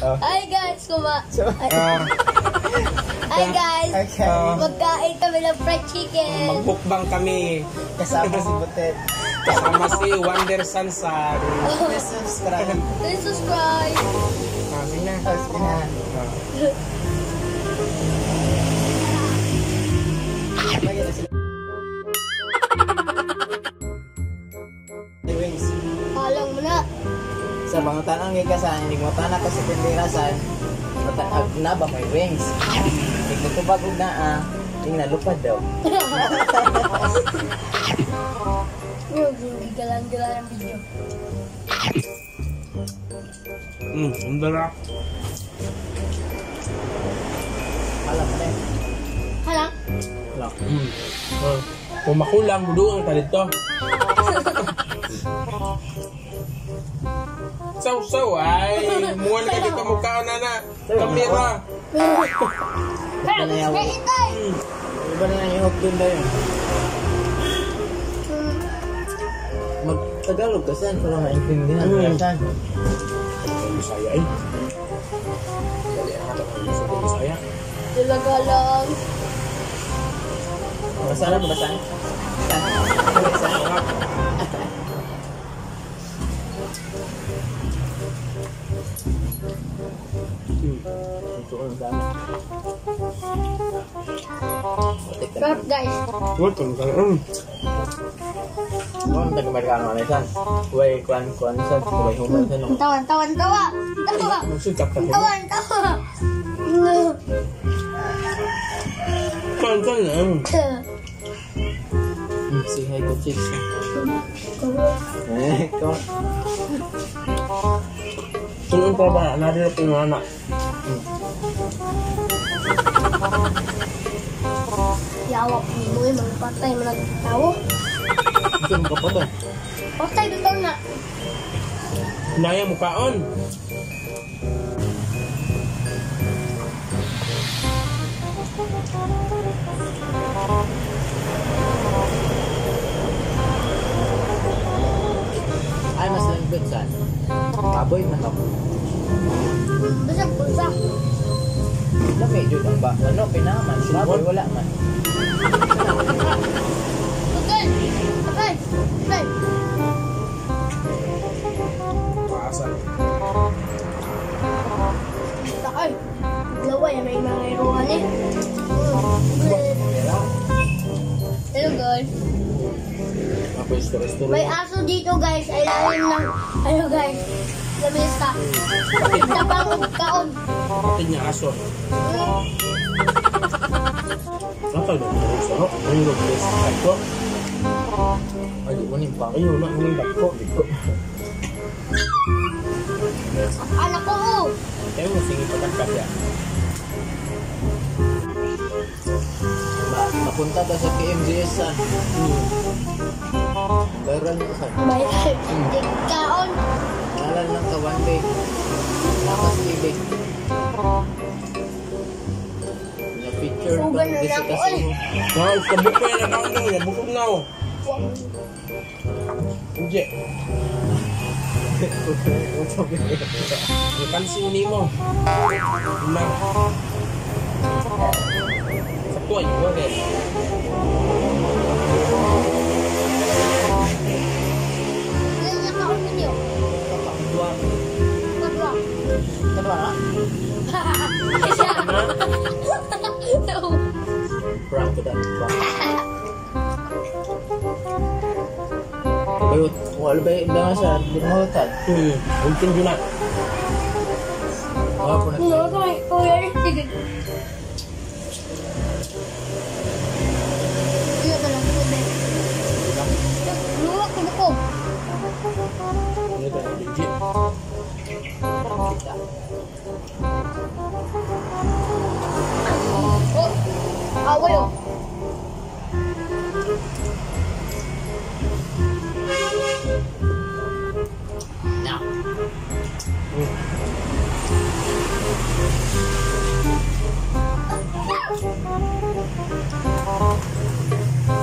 Oh. Hi guys, kuma. So, Ay, hi guys. Okay. Magkain kami ng fried chicken. Magbukbang kami. Kasama si Butet. Kasama si Wonder Sansan. Please subscribe. Please subscribe. Sige na. Oh, sige na. Lagi na sila. Wings. Alam mo na. Sa mga tanang ka sa hindi mo tanak ka sa tindera sa matag na ba may wings. Hindi ko tubag og naa, ing nalupad daw. Yung galang-galang ng video. Ang dara. Alam mo na. Hala. Wala. Kung makulang, buduang ta dito. Saw-saw, ay. Muwan ka dito mukha na na. Kamera. Pero, may itay. Iba na yung ihok dun ba yun? Mag-Tagalog ka saan para maintindihan ka saan. Bisaya eh. Dali ang ato ng sa Bisaya. Talaga lang. Basa na, basa. Saan? Saan? Ito ang dami. Sarap guys. Ito, ito. Kung taga-Amerikano na saan? Way, kuan, kuan, saan? Way, human, saan? Tawa, tawa, tawa. Tawa. Magsikat ka. Tawa, tawa. Kan, kan, Say hi to chicks. Eh, ikaw. Tulong pa ba? Narito ko yung anak. Yawak ni mo yung mga patay mo nagtawo. Ito mo ka pa to. Patay bitaw na. Naya mukaon. Ay, mas lambot saan? Baboy, manok. Basta bulsa. Lami, jud ang ba? Ano, pinaman. Baboy, wala man. Okay. Okay. Okay. Paasa. Ay, laway may mga iruhan eh. Pera. Hello guys. Ako yung story-story. May aso dito guys. Ay lalim ng ano guys. Lamesa. Tapang og kaon. Kapatid niya aso. Nakal ba ito sa rock? Ano yung place? Dagko? Ay, di ko ni pa. Ayun, na, ano yung dagko? Di ko. Anak ko oh. Kaya mo, sige patangkat ya. Ba, mapunta ba sa KMJS saan? Viral na saan? May kaon. Ngalan lang ka one day. Lakas TV. Na-picture Sugan pa na Jessica lang ako, eh. Soho. Ah, kabuk ko yan, nakaon daw. Nabukog na ako. Hindi. Pansin ni mo. Na. Sakto ay yun eh. Ilan na kaon ninyo? Dua. Kadwa. Kadua na? Isa. Prank to that. Prank. Bayot. Wala ba yung nga sa limutan? Unting yun na. Wala po na. No, kay kuya. Sige. Iya ka lang tubig. Luwak ko ko. Ano ba? Legit. Kita. Oh. Away oh. Na.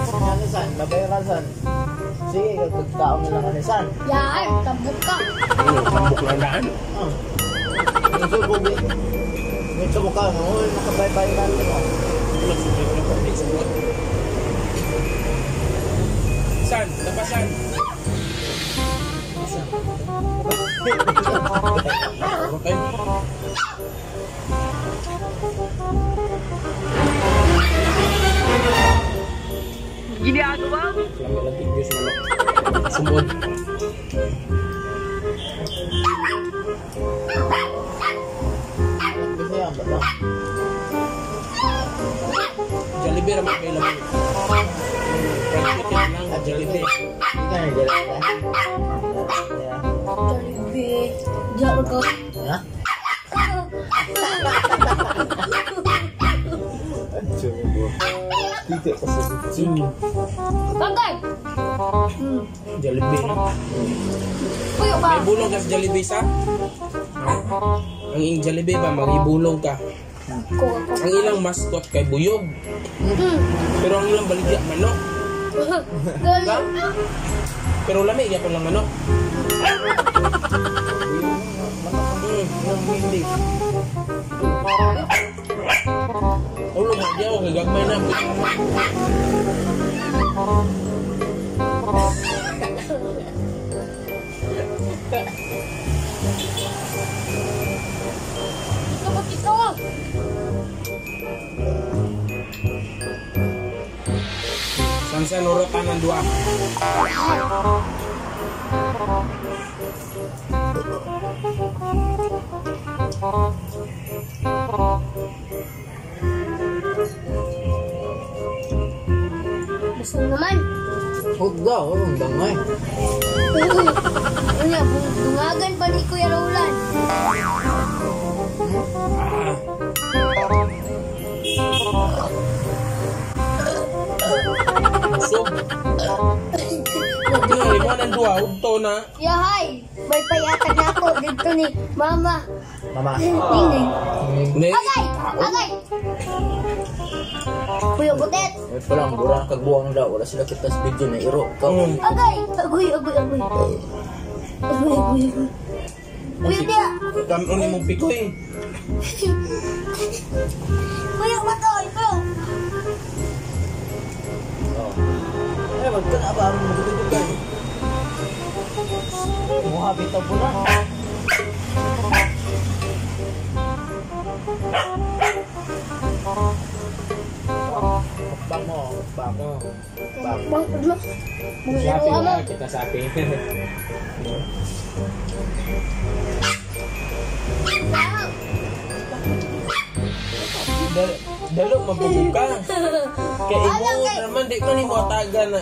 Ano san? Mabayaran san? Sige, kagkaon na lang ano san. Yan, tabok ka. Ano, tambok lang daan. Ah. Ang subo ka, no? Makabaybay natin. San? Lapasan? Okay. Ginagawa mo? Lami lang Diyos manok. Sumod. Bisaya ba ba? Jollibee ra may laman. Fried chicken lang, Jollibee. Hindi ka nagdala. Jollibee. Diyan ko. Ha? Dito ka sa Bangkay! Jollibee. Puyo ba? May bulong ka sa Jollibee sa? Ang iyong Jollibee ba, mag-ibulong ka. Ang ilang mascot kay buyog. Pero ang ilang baligya manok. Galing. Pero lami gyapon lang manok. Yung hindi. Ulo mo diyaw kay gagmay na. Ito ito. Sansan urutan ng dua. Busog naman. Huwag daw, ang dangay. Ano, dungagan pa ni Kuya Roland. Busog. Yung lima ng dua, ugto na. Yahay! May payatag na ako dito ni Mama. Mama. Ningning. Ne. Agay! Agay! Kuya Butet! May palang burang kagbuang daw. Wala sila kita sa video na iro. Ikaw. Agay! Agoy, agoy, agoy. Agoy, agoy, agoy. Kuya Tia! Kanon ni mong pikoy. Kuya Butoy! Kuya! Oh. Eh, wag ka na ba? Magdudugay ka. Muha bitaw po na. Mukbang mo, mukbang. Oh. Mukbang. Bang, ano? Sapi Mga mo. na, kita sapi. Dalo mabugog ka. Kay imo naman di man imo ataga na.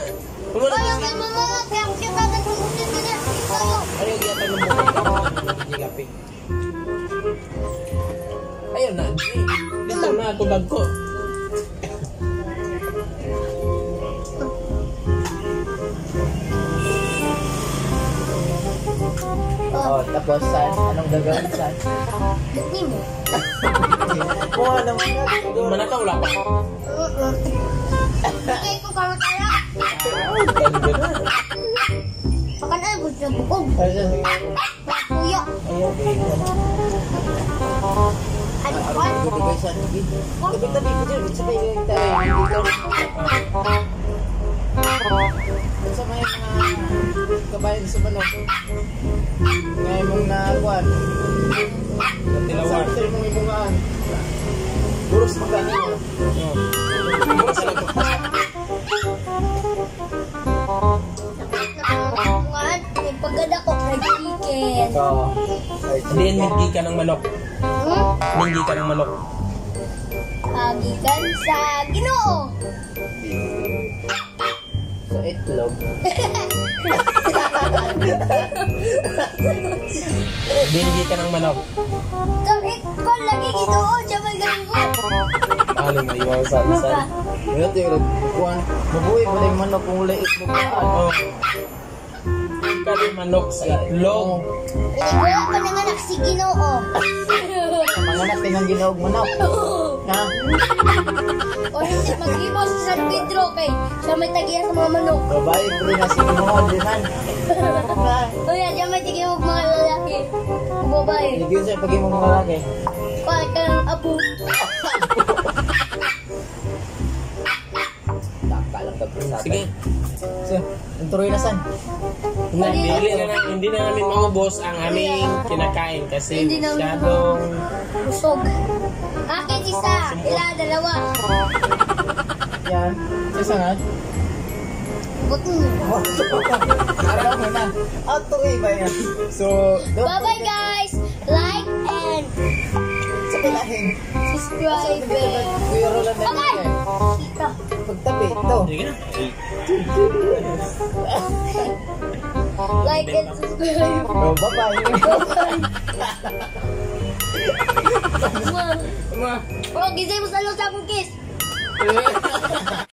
Kumo na Ayaw kay mama nga, kaya ang siya kagad kung ulit niya. Tayo. Ayaw gyata ng bukog ka. Di kape. Ayaw na, di. Dito na tubag ko. Oh, tapos saan? Anong gagawin saan? Hindi mo. Kuha naman na. Manaka wala pa. Bigay ko karot ala. Ganda na. Pakan ay gusto bukog. Kuya. Ayaw, Ano pa? Dugay saan? Tabi-tabi ko dyan. Sabay yung tayo. Dito. Sa may mga kabayan sa manok. Ngay mong nakuan. Tilawan. Sa mong imungaan. Buros magani. Oh. Buros na ko. Pagkada ko fried chicken. Oo. Diin minggi ka ng manok. Hmm? Minggi ka ng manok. Gikan sa Ginoo. Sa itlog. Minggi ka ng manok. Kami ko lagi Ginoo siya may galing ko. Ano na iwaw sa Maka. Ngayon tayo kuan. Mabuhay pa rin manok kung wala itlog. Oh. Ka ng manok sa itlog. Wala pa nanganak si Ginoo. Mga anak tinang ginoog manok. Ha? O hindi maghimo si San Pedro kay siya may tagiya sa mga manok. Babae pa rin na si Ginoo dinan. O yan, siya may tagiya og mga lalaki. O babae. Hindi yun sa pag-imong mga laki. Kuha ka ng apo. Sige. So, ang tuloy na san. Hindi na namin maubos ang aming kinakain kasi Hindi namin masyadong Busog. Akin isa, ila dalawa. Yan. Isa nga. Buto. Araw mo na. Ato eh ba yan? So, don't Bye-bye guys! Like and Sa pilahin. subscribe. Kuya Roland na Bye-bye! eh. Kita. Pagtapi, ito. Sige na. Like and subscribe. Oh, bye-bye. Bye-bye. Ma. Oh, gisay mo sa akong kiss.